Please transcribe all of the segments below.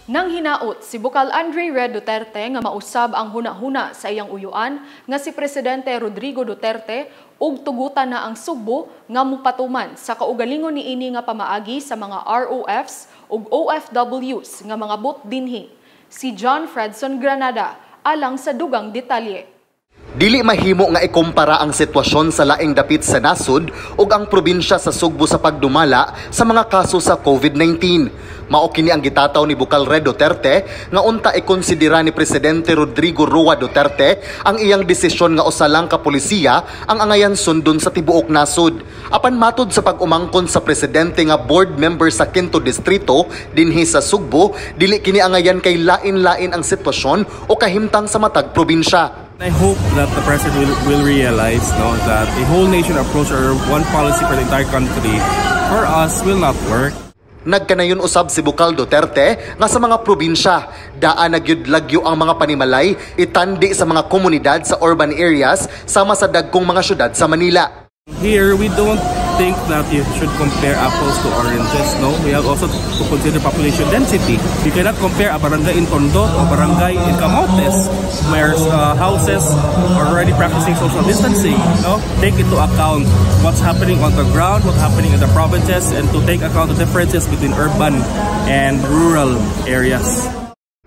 Nang hinaot si Bukal Andre Red Duterte nga mausab ang huna-huna sa iyang uyuan nga si Presidente Rodrigo Duterte ug tugutan na ang Sugbo nga mupatuman sa kaugalingon niini nga pamaagi sa mga ROFs ug OFWs nga mga bot dinhi. Si John Fredson Granada alang sa dugang detalye. Dili mahimo nga ikumpara ang sitwasyon sa laing dapit sa nasod ug ang probinsya sa Sugbo sa pagdumala sa mga kaso sa COVID-19. Mao kini ang gitataw ni Bukal Red Duterte nga unta ikonsidera ni Presidente Rodrigo Roa Duterte ang iyang desisyon nga usa lang ka polisiya ang angayan sundon sa tibuok nasod. Apan matud sa pag-umangkon sa presidente nga board member sa Quinto Distrito dinhi sa Sugbo, dili kini angayan kay lain-lain ang sitwasyon o kahimtang sa matag probinsya. I hope that the president will realize, no, that a whole nation approach or one policy for the entire country for us will not work. Nagkanayon usab si Bukal Duterte nga sa mga probinsya, daan na gyud lagyo ang mga panimalay itandi sa mga komunidad sa urban areas sama sa dagkong mga syudad sa Manila. Here, we don't think that you should compare apples to oranges, no? We have also to consider population density. You cannot compare a barangay in Tondo to a barangay in Camotes where houses are already practicing social distancing, no? Take into account what's happening on the ground, what's happening in the provinces, and to take account the differences between urban and rural areas.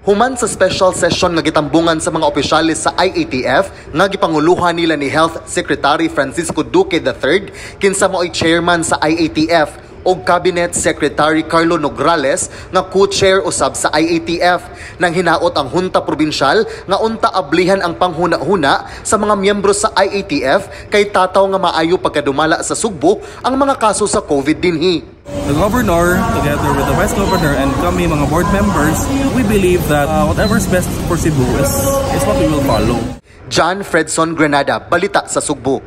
Human sa special session nga gitambungan sa mga opisyales sa IATF nga gipanguluhan nila ni Health Secretary Francisco Duque III, kinsa mao'y chairman sa IATF, ug Cabinet Secretary Carlo Nograles nga co-chair usab sa IATF, nang hinaot ang junta probinsyal nga unta ablihan ang panghuna-huna sa mga miyembro sa IATF kay tataw nga maayo pagkadumala sa Sugbo ang mga kaso sa COVID dinhi. The governor, together with the vice governor and kami mga board members, we believe that whatever's best for Cebu is what we will follow. John Fredson Granada, Balita sa Sugbo.